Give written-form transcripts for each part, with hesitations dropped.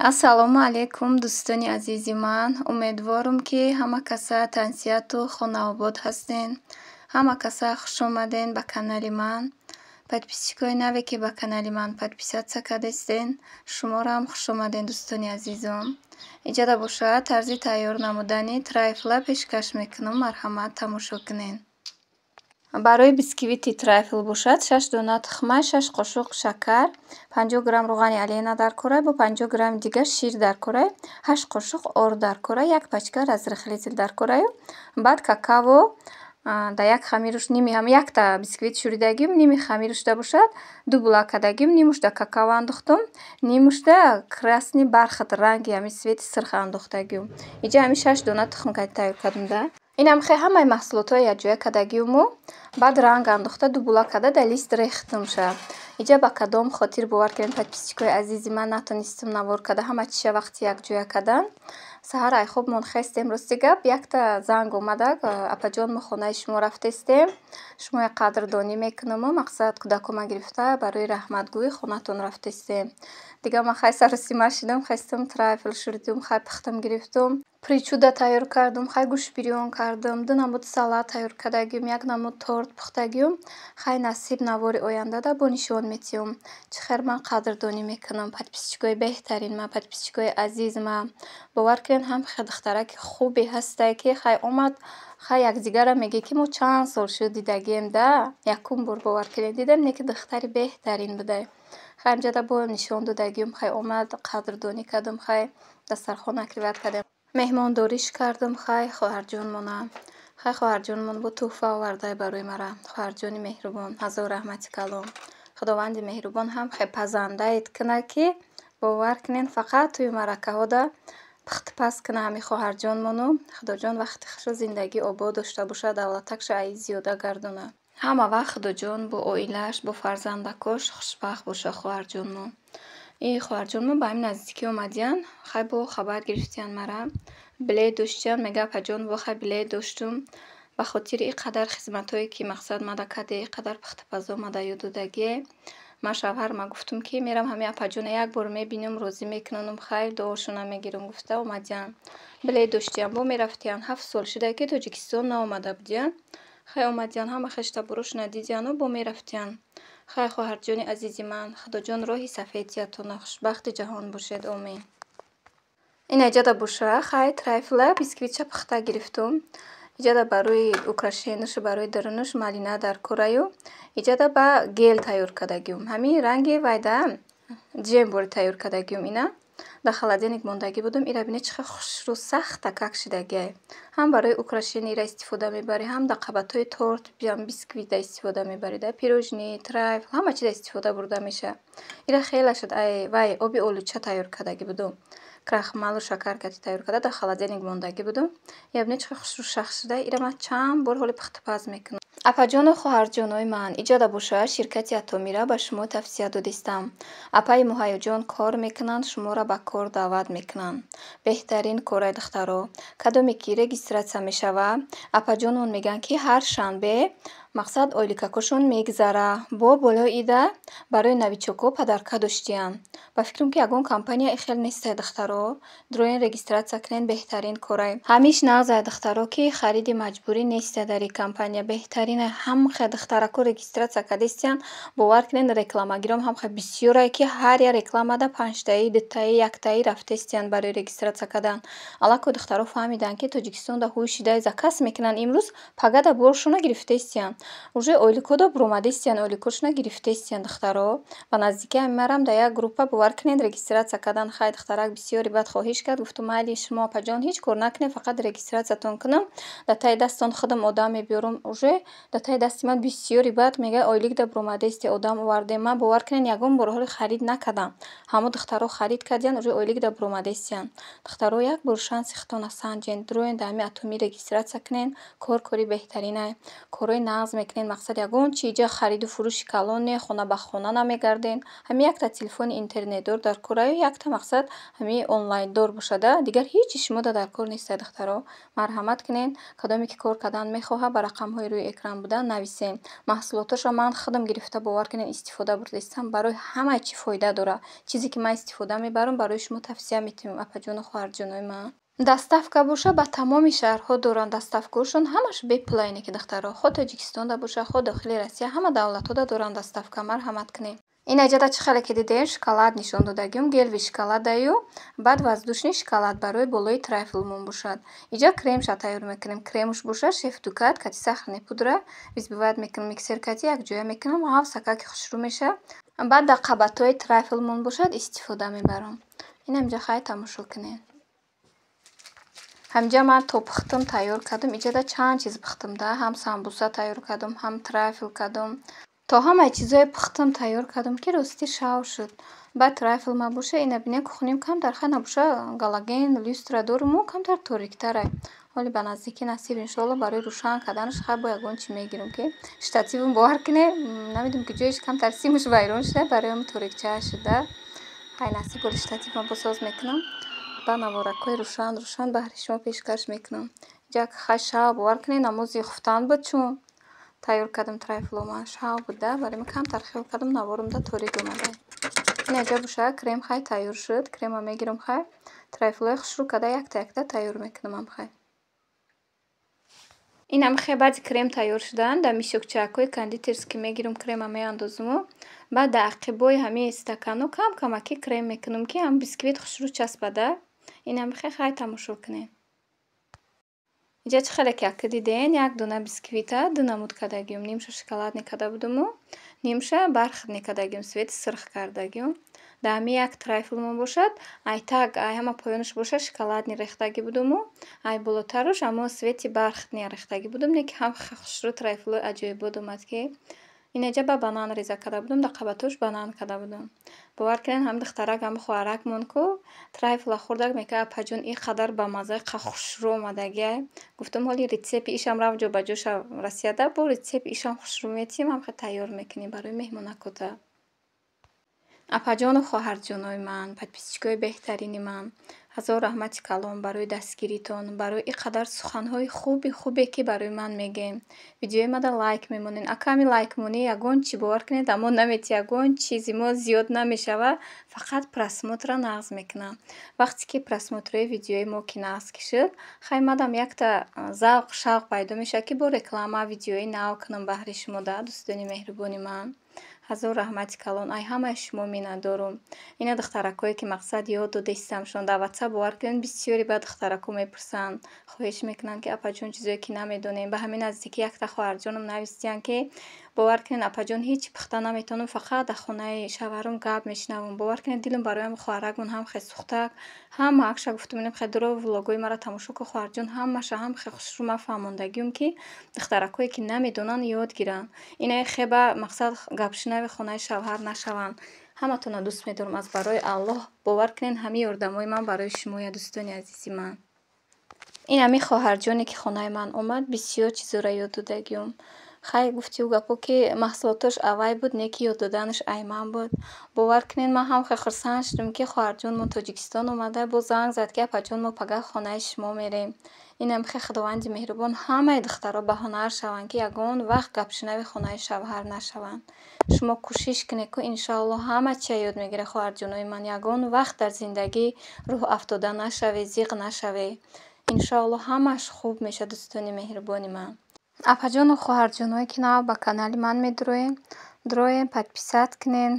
Ассалому алайкум, дӯстони азизи ман. Умедворам, ки ҳама каса тансиҳату хонаобод ҳастен. Ҳама каса хушомаден ба канали ман. Подписчикои наве, ки ба канали ман подписаться кардастен, шуморо ҳам хушомаден, дӯстони азизом. Иҷода бошад, тарзи тайёр намудани трайфла пешкаш мекунам. Марҳамат, тамошо кунед. Барои бисквити трайфл бошад, шаш дона тухма, шаш қошуқ шакар, 50 грамм равғани Олена дар корай, бо 50 грамми дигар шир дар корай, ҳашт қошуқ орд дар корай, як пачка разрыхлитель дар кораю, баъд какао дар як хамируш ними якта бисквит шӯридагим, ними хамирушда бошад, ду булак кардагим, нимушда какао андохтум, нимушда красный бархат, ранги ҳамин цвети сурх андохтагиум. Иҷа ҳамин шаш дона тухм тайёр кардум да. Инам хе ҳамаи маҳсулотҳои якҷоя кардагиуму баъд ранг андохта, ду булак карда, дар лист рехтумша. Иҷа ба кадом хотир, бовар кунед, подписчикои азизи ман, натонистум навор карда, ҳама чиза вақти якҷоя кардан. Саҳар ай хобмон хестем, рости гап, якта занг омадак: «Апаҷон, мо хонаи шумо рафтестем, шумоя қадрдонӣ мекунаму мақсад кӯдакома гирифта барои раҳматгӯӣ хонатон рафтестем». Дигар ман хай саросима шудам, хестум, трайфл шӯридум, хай пухтам гирифтум, причуда тайёр кардум, хай гӯшт бирён кардум, ду намуд салат тайёр кардагиум, як намуд торт пухтагиум. Хай, насиб, навори ояндада бо нишон метиҳум, чӣ хел ман қадрдонӣ мекунам подписчикои беҳтаринма, подписчикои азизма. Бовар кунед, ҳам хел духтараки хубе ҳастае, ки хай омад, хай якдигарро мегӯе, ки мо чанд сол шуд дидагием да, якум бор, бовар кунед, дидем, не ки духтари беҳтарин будай. Хай, ҳамҷода бо нишон додагиум, хай омад, қадрдонӣ кардум, хай дастархон накрывать кардем, меҳмондориш кардум. Хай, хоҳарҷонмона, хай, хоҳарҷонмон бо тӯҳфа овардай барои мара. Хоҳарҷони меҳрубон, ҳазор раҳмати калом. Худованди меҳрубон ҳам хел пазандаед кунад, ки бовар кунед, фақат тӯи маъракаҳода пухтупаз кунад ҳамин хоҳарҷонмону. Худоҷон вақти хушу зиндагӣ обод дошта бошад, давлатакша ай зиёда гардонад. Ҳама вақт Худоҷон бо оилааш, бо фарзандакош хушбахт бошад хоҳарҷонмон. Ин хоҳарҷонмон ба ҳамин наздикӣ омадиянд, хай, бо хабар гирифтиянд мара, билет доштиянд. Мега: «Апаҷон, во хай, билет доштум, ба хотири ин қадар хизматҳое, ки мақсад мада кардӣ, ин қадар пухтупазо мада ёд додагие, ман шавҳарма гуфтум, ки мерам, ҳамин апаҷона як бор мебинам, розӣ мекунонам, хайр, дуошона мегирам», гуфта омадиянд. Билет доштиянд, бо мерафтиянд. 7 сол шуда, ки Тоҷикистон наомада будиянд. Хай, омадиянд, ҳама хештаборошона дидияну бо мерафтиянд. Хай, хоҳарҷони азизи ман, Худоҷон роҳи сафед диҳадтона, хушбахти ҷаҳон бошед, омин. Ин иҷода боша, хай, трайфла бисквитша пухта гирифтум. Иҷода барои украшенишу барои дарунуш малина дар кораю. Иҷода ба гель тайёр кардагиум. Ҳамин ранги вайда ҷембори тайёр кардагиум, ина дар холодильник мондагӣ будум. Ира бинед, чӣ хел хушрӯ сахтакак шидагиай. Ҳам барои украшение ира истифода мебарӣ, ҳам дар қабатҳои торт, бисквита истифода мебарӣ, да пирожни, трайфл, ҳама чиза истифода бурда мешавад. Ира хеле шуд, ай вай оби олуча тайёр кардагӣ будум. Крахмалу шакар кати тайёр карда, дар холодильник мондагӣ будум. Ира бинед, чӣ хел хушрӯ шахт шуда. Ира ман чанд бор ҳоли пухтупаз мекунам. Апаҷону хоҳарҷонои ман, иҷода бошад, ширкати Атомира ба шумо тавсия додистам. Апаи Муҳайёҷон кор мекунанд, шуморо ба кор даъват мекунанд. Беҳтарин корай, духтаро. Кадоме ки регистрация мешавад, апаҷонмон мегӯянд, ки ҳар шанбе мақсад ойликакошон мегзара. Бо болои ида барои новичокҳо подарка доштиянд. Ба фикрам, ки ягон компания ин хел нестай, духтаро. Дроен, регистрация кунед, беҳтарин корай. Ҳамиш нағзай, духтаро, ки хариди маҷбурӣ нестай дар ин компания. Беҳтаринай, ҳам хел духтарако регистрация кардистиянд. Бовар кунед, рекламагиром ҳам хел бисёрае, ки ҳар як рекламада панҷтаи, дутаи, яктаи рафтестиянд барои регистрация кардан. Аллакай духтаро фаҳмиданд, ки Тоҷикистонда ҳуй шидай, заказ мекунанд имрӯз, пагада боршона гирифтестиянд. Уже ойликҳода буромадистиянд, ойликҳошона гирифтестиянд, духтаро. Ба наздикӣ ҳамин марам дар як группа, бовар кунед, регистрация кардан. Хай, духтарак бисёре баъд хоҳиш кард, гуфтум: «Майли, шумо, апаҷон, ҳеҷ кор накунед, фақат регистрациятон кунам, дар таи дастон худам одам мебиёрам». Уже дар таи дасти ман бисёре баъд мегӯяд: «Ойликда буромадести, одам овардем». Ман, бовар кунед, ягон бор ҳоле харид накардам. Ҳамо духтаро харид кардиянд, уже ойликда буромадестиянд. Духтаро, як бор шанси худтонро санҷед, дроен, дар ҳамин Атомӣ регистрация кунед. Кор кори беҳтаринай, корҳои нағз. мекунед. Мақсад, ягон чи иҷа хариду фурӯши калон не, хона ба хона намегарден. Ҳамин якта телефони интернетдор дар кораю, якта, мақсад, ҳамин онлайндор бошада, дигар ҳеҷ шумода дар кор нестай, духтаро. Марҳамат кунед, кадоме ки кор кардан мехоҳад, ба рақамҳои рӯи экран буда нависен. Маҳсулоташро ман худам гирифта, бовар кунед, истифода бурдаистам. Барои ҳама чӣ фоида дорад. Чизе ки ман истифода мебарам, барои шумо тавсия метиҳам, апаҷону хоҳарҷонои ман. Доставка боша, ба тамоми шаҳрҳо доранд. Доставкаҳошон ҳамаш бепула ине ки, духтаро. Хо Тоҷикистонда боша, хо дохили Россия, ҳама давлатҳода доранд доставка. Марҳамат кунед. Ин аҷада чӣ хеле ки дидем, шоколад нишон додагиюм, гелевый шоколадаю, баъд воздушный шоколад барои болои трайфлмон бошад. Иҷа кремша тайёр мекунем. Кремуш боша, Шеф Дукат кати сахарный пудра взбивать мекунам, миксер кати якҷоя мекунам, ғафсака ки хушрӯ меша. Баъд дар қабатҳои трайфлмон бошад, истифода мебарам. Инамҷа хай тамошо кунед. Ҳаминҷа ман то пухтум, тайёр кардам. Иҷада чанд чиз пухтум да, ҳам самбуса тайёр кардам, ҳам трайфл кардам. То ҳамаи чизое пухтум, тайёр кардам, ки ростӣ шав шуд. Баъд трайфл ма боша, ина бинед, кухним камтар хай набоша, галоген люстра доруму, камтар ториктарай. Ҳоли ба наздикӣ, насиб, иншоалло, барои рӯшан карданаш хай бо ягон чӣ мегирам, ки штативам, бовар кунед, намедонам ки ҷояш камтар симаш вайрон шуда, барои ҳам торикча шуда. Хай, насиб, боли штативам босоз мекунам. Ба наворакҳои рӯшан рӯшан баҳри шумо пешкаш мекунам. Инҷа хай шав, бовар кунед, намози хуфтан буд, чун тайёр кардам трайфло ман, шав буда, барои ман камтар хиёл кардам, наворумда торик омада. Ин боша, крем хай тайёр шуд. Крема мегирам, хай трайфлои хушрӯ карда, якта якта тайёр мекунам хай. Инам хе баъди крем тайёр шудан, дар мешокчаакҳои кондитерский мегирам, крема меандозуму баъд дар ақибои ҳамин стаканҳо кам камакӣ крем мекунам, ки ҳам бисквит хушрӯ часпада. Инам хе хай тамошо кунед. Инҷа чӣ хеле ки ака диден, як дона бисквита ду намуд кардагиюм. Нимша шоколадный карда будуму, нимша бархатный кардагиюм, цвети сурх кардагиюм. Дар ҳамин як трайфлмон бошад, ай таг, ай ҳама поёнаш бошад, шоколадный рехтагӣ будуму, ай болотаруш ҳамон цвети бархатный рехтагӣ будум, не ки ҳам хушрӯ трайфлои аҷоибот омад, ки инаҷа ба банан реза карда будум, дар қабатҳош банан карда будум. Бовар кунед, ҳам духтарак, ҳам хоҳаракмон ку трайфла хӯрдак, мегӯяд: «Апаҷон, ин қадар бамазза, қа хушрӯ омадагиай». Гуфтам: «Ҳоли рецепти ишам рафт ҷо ба ҷоша Россияда, бо рецепти ишам хушрӯ метиҳем, ҳам хел тайёр мекунем барои меҳмонакота». Апаҷону хоҳарҷонои ман, подписчикои беҳтарини ман, ҳазор раҳмати калон барои дастгиритон, барои ин қадар суханҳои хуби хубе, ки барои ман мегӯем. Видеои мада лайк мемонед. Ака, ҳамин лайкмонӣ ягон чӣ, бовар кунед, дамо наметиҳад, ягон чизи мо зиёд намешавад, фақат просмотрро нағз мекунам. Вақте ки просмотрҳои видеои мо ки нағз ки шуд, хай мадам якта завқ, шавқ пайдо мешавад, ки бо реклама видеои нав кунам баҳри шумо да, дӯстони меҳрубони ман. Ҳазор раҳмати калон, ай ҳамаи шумо миннатдорум. Ина духтаракое ки, мақсад, ёд додаистамшон дар ватсап, бовар кунед, бисёре ба духтарако мепурсанд, хоҳиш мекунанд, ки апаҷон, чизое ки намедонем. Ба ҳамин наздикӣ якта хоҳарҷонам нависдиянд, ки бовар кунед, апаҷон, ҳеҷ пухта наметавонам, фақат дар хонаи шавҳарам гап мешунавам. Бовар кунед, дилам барои ҳам хоҳаракмон ҳам хел сӯхтак. Ҳама акша гуфтум: «Инам хел дуро влогҳои маро тамошо кун, хоҳарҷон, ҳамаша ҳам хел хушрӯ ман фаҳмондагиюм, ки духтаракое ки намедонанд, ёд гиранд. Инаи хеба, мақсад, гапшунави хонаи шавҳар нашаванд». Ҳаматонро дӯст медорам аз барои Аллоҳ. Бовар кунед, ҳамин ёрдамҳои ман барои шумоя, дӯстони азизи ман. Ин ҳамин хоҳарҷоне ки хонаи ман омад, бисёр чизоро ёд додагиюм. Хай, гуфтиу гапҳо, ки маҳсулоташ аввай буд, не ки ёд доданаш ай ман буд. Бовар кунед, ман ҳам хел хурсанд шудам, ки хоҳарҷонмон Тоҷикистон омада, боз занг зад, ки апаҷон, мо пагаҳ хонаи шумо мерем. Инам хел Худованди меҳрубон ҳамаи духтаро ба ҳунар шаванд, ки ягон вақт гапшунави хонаи шавҳар нашаванд. Шумо кӯшиш кунед ку, иншоаллоҳ, ҳама чия ёд мегиред, хоҳарҷонои ман. Ягон вақт дар зиндагӣ рӯҳ афтода нашавед, зиқ нашавед. Иншоаллоҳ, ҳамааш хуб мешавад, дӯстони меҳрубони ман. Апаҷону хоҳарҷоное, ки нав ба канали ман медуроем, дуроем, подписать кунед.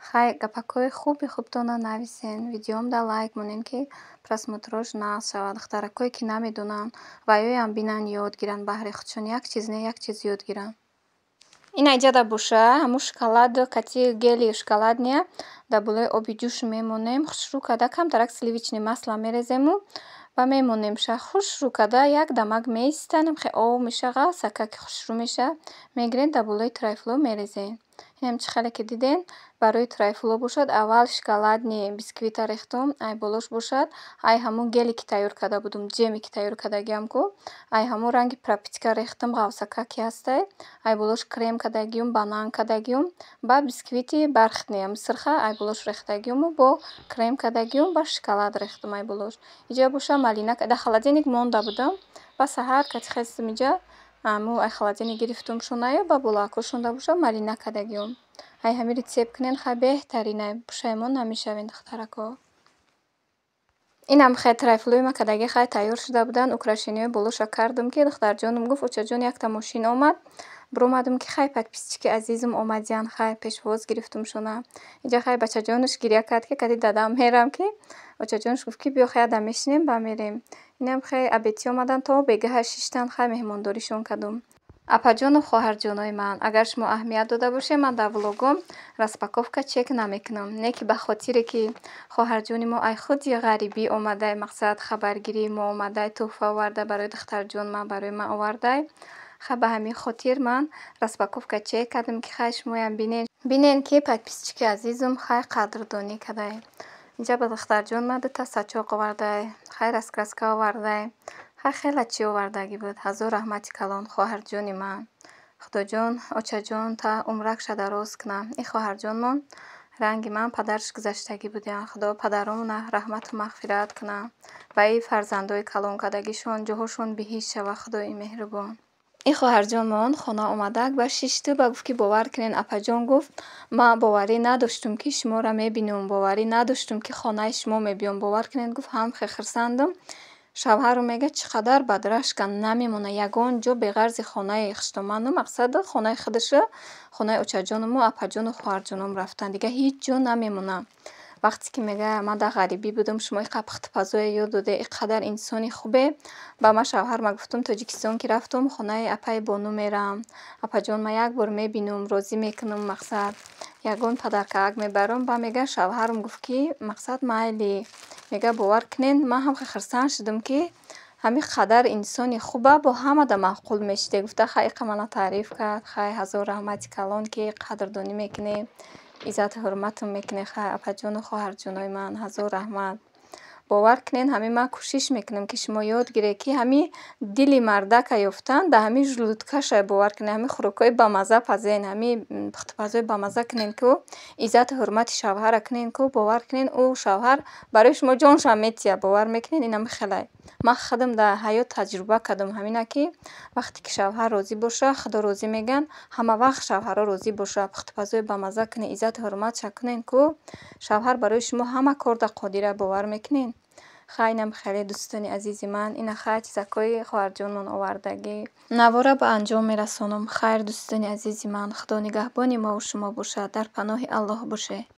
Хай, гапакҳои хуби хубтонро нависен, видеоамда лайк монед, ки просмотрҳош нағз шавад. Духтаракое ки намедонанд, ваёям бинанд, ёд гиранд, баҳри худшон як чиз не, як чиз ёд гиранд. Ин айҷада боша, ҳамун шоколаду кати гели шоколадния дар болои оби ҷӯш мемонем, хушрӯ карда камтарак сливочное масло мерезему ва мемонемша. Хушрӯ карда як дамак меистанем, хе об меша, ғафсака ки хушрӯ меша, мегирем, дар болои трайфло мерезем. Инам чӣ хеле ки дидем, барои трайфло бошад, аввал шоколадный бисквита рехтум, ай болош бошад, ай ҳамун геле ки тайёр карда будум, ҷеме ки тайёр кардагиам ку, ай ҳамун ранги пропитка рехтум, ғавсака ки ҳастай, ай болош крем кардагиюм, банан кардагиюм, баъд бисквити бархатный ҳами сирха ай болош рехтагиюму бо крем кардагиюм, баъд шоколад рехтум ай болош. Иҷа боша малина дар холодильник монда будам. Баъд саҳар кати хестум, иҷа ҳамун ай холодильник гирифтумшонаю ба болоакҳошонда боша малина кардагиюм. Ай ҳамин рецепт кунен, хай, беҳтаринай, пушаймон намешавед, духтарако. Инам хай, трайфлои ма кардагӣ хай тайёр шуда буданд. Украшениҳои болоша кардум, ки духтарҷонам гуфт: «Очаҷон, якта мошин омад». Биромадам, ки хай, подписчики азизам омадиян, хай, пешвоз гирифтумшона. Иҷа хай, бачаҷонаш гиря кард, ки кади дадам мерам, ки очаҷонаш гуфт, ки биё, хай, ада мешинем, ба мерем. Инам хай, обедчӣ омадан, то бегаҳа шиштан, хай, меҳмондоришон кардум. Апаҷону хоҳарҷонои ман, агар шумо аҳамият дода бошед, ман дар влогом распаковка чек намекунам. Не ки ба хотире ки хоҳарҷони мо ай худи ғарибӣ омадай, мақсад, хабаргирии мо омадай, тӯҳфа оварда барои духтарҷон ман, барои ман овардай. Хай, ба ҳамин хотир ман распаковка чек кардам, ки хай, шумоям бинед. Бинед, ки подписчики азизам хай қадрдонӣ кардай. Инҷа ба духтарҷон ман дута сачоқ овардай, хай, раскраска овардай. Хай, хеле чӣ овардагӣ буд. Ҳазор раҳмати калон, хоҳарҷони ман. Худоҷон, очаҷон та умракша дароз кунад. Ин хоҳарҷонмон ранги ман падараш гузаштагӣ будиянд. Худо падаромона раҳмату мағфират кунад. Ба ин фарзандои калон кардагишон ҷоҳошон биҳишт шавад, Худои меҳрубон. Ин хоҳарҷонмон хона омадак, ба шишту ба гуфт, ки бовар кунед, апаҷон, гуфт, ман боварӣ надоштум, ки шуморо мебинум, боварӣ надоштум, ки хонаи шумо мебиём. Бовар кунед, гуфт, ҳам хел хурсандам. Шавҳарам мегӯяд, чӣ қадар бадрашка намемонад ягон ҷо беғарзи хонаи хуштоману, мақсад, хонаи худашу хонаи очаҷонуму апаҷону хоҳарҷоном рафтан. Дигар ҳеҷ ҷо намемонад. Вақте ки мегӯяд, ман дар ғарибӣ будам, шумо иқа пухтупазое ёд доде, ин қадар инсони хубе. Ба ман шавҳарма гуфтум, Тоҷикистон ки рафтум, хонаи апаи Бону мерам. Апаҷон, ман як бор мебинум, розӣ мекунам, мақсад, ягон подаркаак мебарам. Ба мегӯяд, шавҳарам гуфт, ки мақсад, майли. Мегӯяд, бовар кунед, ман ҳам хел хурсанд шудам, ки ҳамин қадар инсони хуба бо ҳамада маъқул мешиде. Гуфта, хай, иқа мана таъриф кард. Хай, ҳазор раҳмати калон, ки қадрдонӣ мекунед, иззату ҳурматам мекунед. Хай, апаҷону хоҳарҷонои ман, ҳазор раҳмат. Бовар кунед, ҳамин ман кӯшиш мекунам, ки шумо ёд гиред, ки ҳамин дили мардака ёфтан дар ҳамин желудкаша. Бовар кунед, ҳамин хӯрокҳои бамазза пазен, ҳамин пухтупазҳои бамазза кунед ку, иззату ҳурмати шавҳарра кунед ку, бовар кунед, ӯ шавҳар барои шумо ҷоншам метиҳад. Бовар мекунед, ин ҳами хелай. Ман худам дар ҳаёт таҷриба кардам ҳамина, ки вақте ки шавҳар розӣ боша, Худо розӣ мегӯянд, ҳама вақт шавҳарҳо розӣ бошад. Пухтупазҳои бамазза кунед, иззату ҳурматша кунед ку, шавҳар барои шумо ҳама корда қодира. Бовар мекунед? Хай, инам хеле, дӯстони азизи ман, ина хай, чизакҳои хоҳарҷонмон овардагӣ. Навора ба анҷом мерасонам. Хайр, дӯстони азизи ман, Худо нигаҳбони мову шумо бошад, дар паноҳи Аллоҳ бошед.